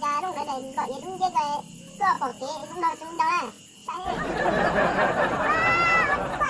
Cas zoo nkauj daim nplom nyias dub nciab ko, koj pom kev zoo nraug zoo nraug na. Koj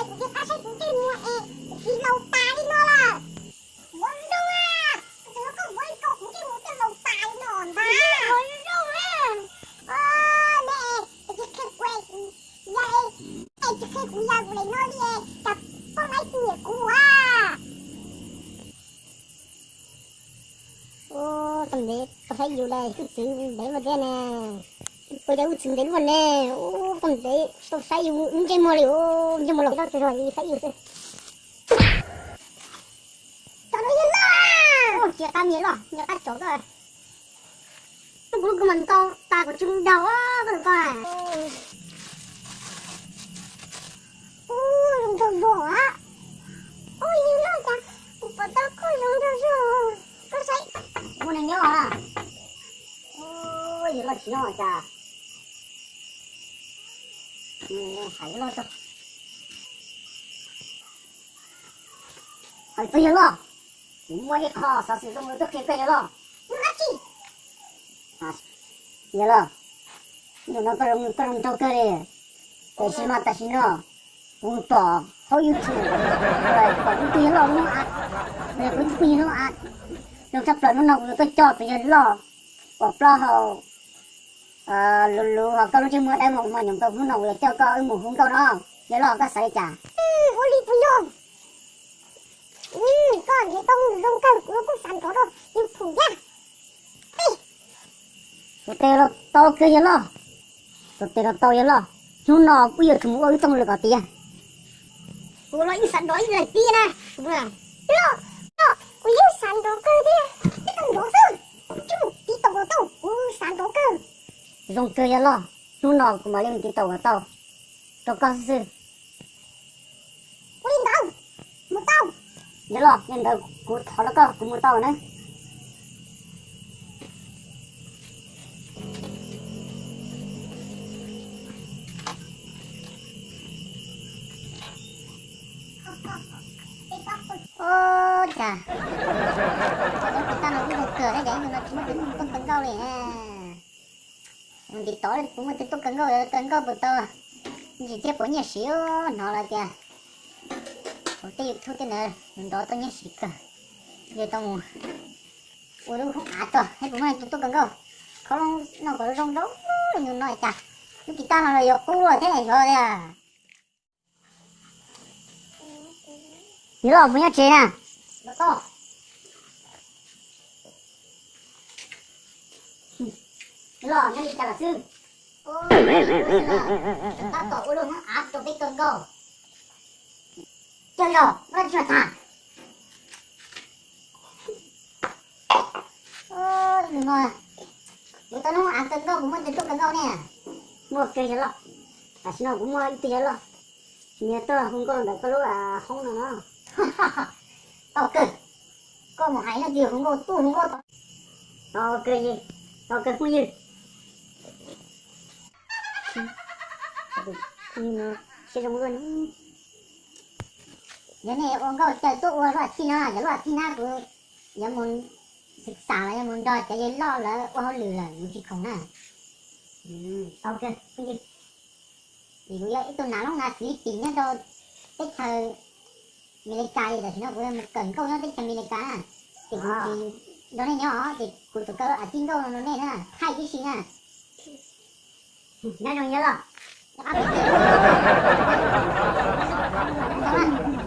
es kuv cia qab saib kuv ntsej muag es tsis laus tas li no lawm. Ua zoo a, tsis no koj ua li ko kuv ntsej muag thiaj laus tas li no ntag. Ua zoo a. Ne, es tsis qhia kuv, ya es, es tsis qhia kuv ya kuv li no li es cas poj maib tsis nyiam kuv a. Ua, tau ntev tau saib yus li, wb txwv ntev luaj thiab ne. Ua cas wb txwv ntev luaj ne. Ua, tau ntev tau saib yus ntsej muag li, ntsej muag laus tau tsis zoo li saib yus xwb. Cov no yog loj. Cia qab me loj, cia qab tsom koj. Kuv lub kua muag ntau tas kuv tsis nrog koj koj. Ub, zoo nraug zog a. Ub, yog loj cas kuv pom tau koj zoo nraug zog. Koj saib. Muaj neeg nyob a. Ub, yog loj tsis nyob cas. Hais loj tso. Hais txog yawg loj, kuv muaj ib qho xov xwm zoo tuaj qhia koj yawg loj. Yawg loj, hnub no koj zoo nraug kawg li, tiam sis mas tam sim no kuv pom hauv YouTube, pom kuv tus yawg loj lub hnub av, kuv tus yawg loj av, zoo tshaj plaws hnub no kuv yuav tuaj coj tus yawg loj uas plaub hau luv luv ho koj lub ntsej muag dawb mos mos nyoos rau hnub no kuv yuav coj koj wb mus hu nkauj no. Yawg loj koj xav li cas? Ua li puas yog? Koj nrhiav tau zoo kawg kuv kuj xav nrhiav rau YouTube thiab. Tus tes los tau kawg yawg loj, tus tes los tau yawg loj, hnub no kuj yuav tsum mus ua wb txoj hauj lwm kom tiav. Kuv los yeej xav nrov ib daim tiab na. Kuv yeej xav nrov kawg thiab, tib tug nrov xwb, tsis mus tiv tau kom tau, kuv xav nrov kawg. Zoo kawg yawg loj, hnub no kuv mam li mus tiv tau kom tau rau koj xwb xwb. Ua li ntawd, mus tau. Yawg loj, li ntawd kuv thov rau koj kuv mus tau na. Ua cas, ua cas no kuj zoo kawg thiab, cas ib ntus no tsis muaj tus tuaj kawg nkauj li. Mus ntiv tod kuv muaj tus tuaj kawg nkauj, kawg nkauj puas tau ntsis thiab puas nyiaj siv. Hnov lawv tias hauv tej YouTube tej ntawd nrov tau nyiaj siv kawg. Yog tau mus ua lub hoob av tso thiab puas muaj tus tuaj kawg nkauj. Khob loo no kom zoo zoo li no cas, lub kis tag no los yog qub lawm thiab xyov tias. Yawg loj, mus nyob tsev na. Yawg loj, nyob li cas lawm xwb? Tab tom ua lub hoob av rau peb kawg nkauj. Coj zog, muab tsis tham. Tus no, kuv tau lub hoob av kawg nkauj, kuv muaj tus tuaj kawg nkauj ne. Muaj kawg yawg loj, tam sim no kuv muaj ib tug yawg loj, nws tuaj hu nkauj ntawm koj lub hoob no no. Tau kawg, koj mus hais leej twg hu nkauj tuaj hu nkauj tau. Tau kawg, tau kawg phooj ywg. Phooj ywg no siab zoo luaj ne. Yog nej ua nkauj caw tuaj ua lub as thiv no, yog lub as thiv no kuv yuav mus xwm xam los yog mus nrog cov yawg loj lawv ua hauj lwm lawm mus tsis khoom na. Tau kawg phooj ywg. Vim kuv yog ib tug nas loob nas xis tim nyob rau teb chaws Amelikas li, tam sim no kuv mus kawm nkauj nyob teb chaws Amelikas na. Ces kuv tsis nrog nej nyob ces kuv tsuas kaw as thiv nkauj no rau nej na, thaij tib si na. Nyob zoo yawg loj.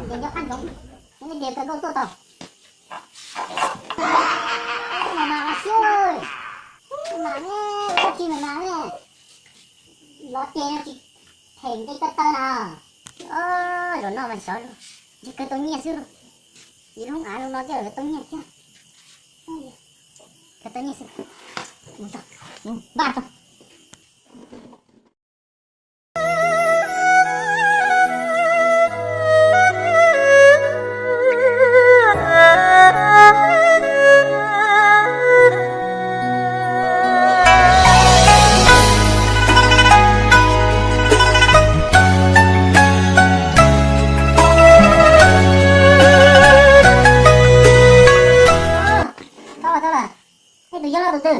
Ces nco qab ntsoov, nej tias kaw nkauj tuaj tau. Mas mas los xwb, mas mas ne, koj tsis mas mas ne, los ces no tsis them nqi koj taw na. Zaum no mas xyov, ntshe kawg tau nyiaj xwb lauj. Yus lub av zoo no thiaj kawg tau nyiaj thiab. Kawg tau nyiaj xwb. Mus tso, mus npaj tso. Tau lawm, tau lawm. Nej tus yawg loj tus twg?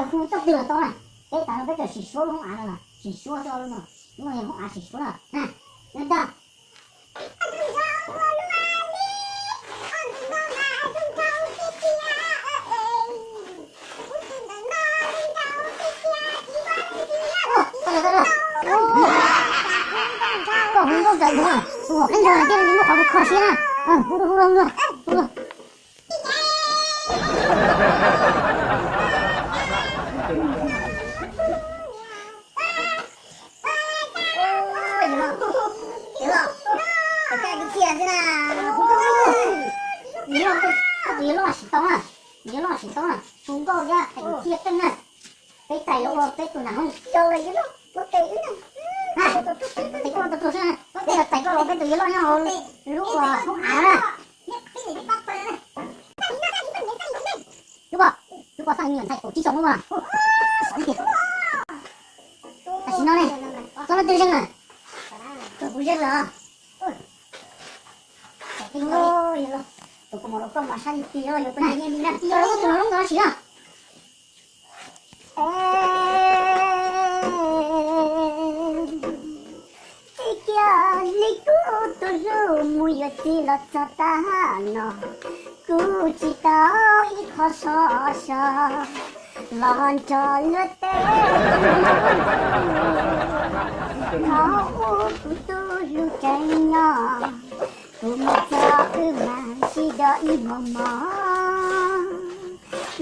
yog hu txoj twg los tau na. Peb tas no peb tseem sim suab lub hoob av no, sim suab txoj lub no, lub no yog hoob av sim suab na. Ntag. Koj hu nkauj tawm ntug, ua qeeb nrog tias lub qhov kuv kho siab na. Hu, hu, hu, hu. Yuav loj tsis tau na, yuav loj tsis tau na, hu nkauj thiab hais kwv txhiaj keej na. Peb txais los ua peb tus nam hooj. Peb txais koj los peb tus yuav loj nyob hauv lub ua hoob av na. Lub pom, lub pom xaj nyuam ntxhais kaum tsib xyoos lawm. Tam sim no ne, txog leej twg zeeg lawm? Kuv zeeg lawm. Tus kuv mam los koj mas sab li ti os, yuav tus nyiam li na, tus lub ntawd sim na. Txij kiag li kuv tus hlub mus yuav txiv los txog tag no, kuv tsis tau ib qho so so los nrog luag teb. Qhov uas kuv tus hlub tseem nyob, kuv mus txog wb mas sib do ib hmos mos,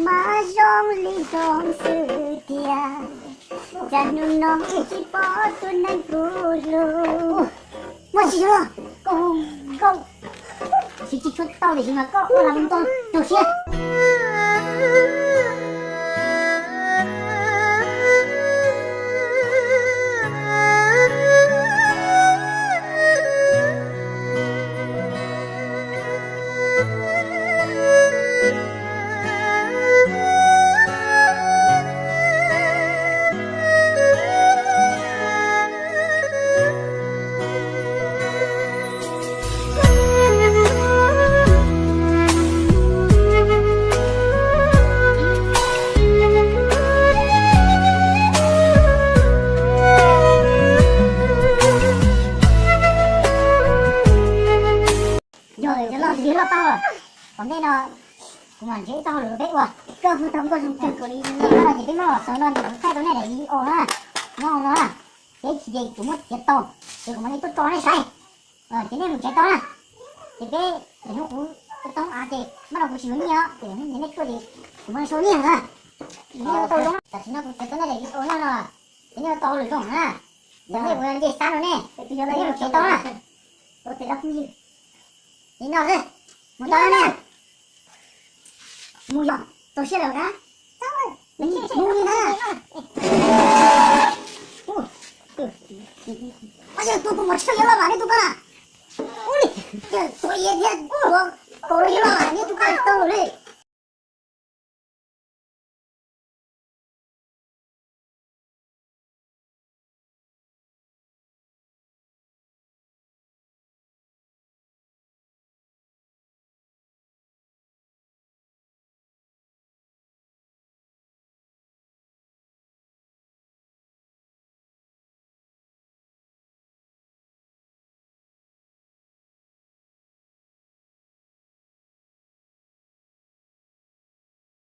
mas zoo li zoo xwb tiag. Cas hnub no tsis pom tus neeg kuv hlub. Muaj tsis yuav los, koj, koj, tsis tsis tshua tau tiam sis mas koj ua lam ntau tu siab. Yog, yog loj, yog loj tau. Tom ntej no kuv mam nrhiav ib txoj hauj lwm rau peb ua. Koj hu tau nkauj zoo kawg nkaus li no ces peb muab los xaws no ces kuv thaij rau nej daim video na. Nyob no na, ces tsis ces kuv muab txiav tau, ces kuv mam li tuaj tso nej saib. Ces nej mus tsev tau na. Ces peb, hnub kuv tau av ces npaj no kuv tsis yuav nyiaj os, ces nej tuaj ces kuv mam li sau nyiaj na. Nej tau zoo, tam sim no kuv txiav tau nej daim video no no, ces nej tau hauj lwm zoo na. Ces nej ua nce xab rau nej, nej mus tsev tau na. Li no xwb, mus tau na. Mus yog txaus siab lawm na. Mus li na. Ua cas tus tus muam tsis tau yuav loj vam nej tus koj na. Ua li, tus iav thiab tus kaus yuav loj vam nej tus koj tau li.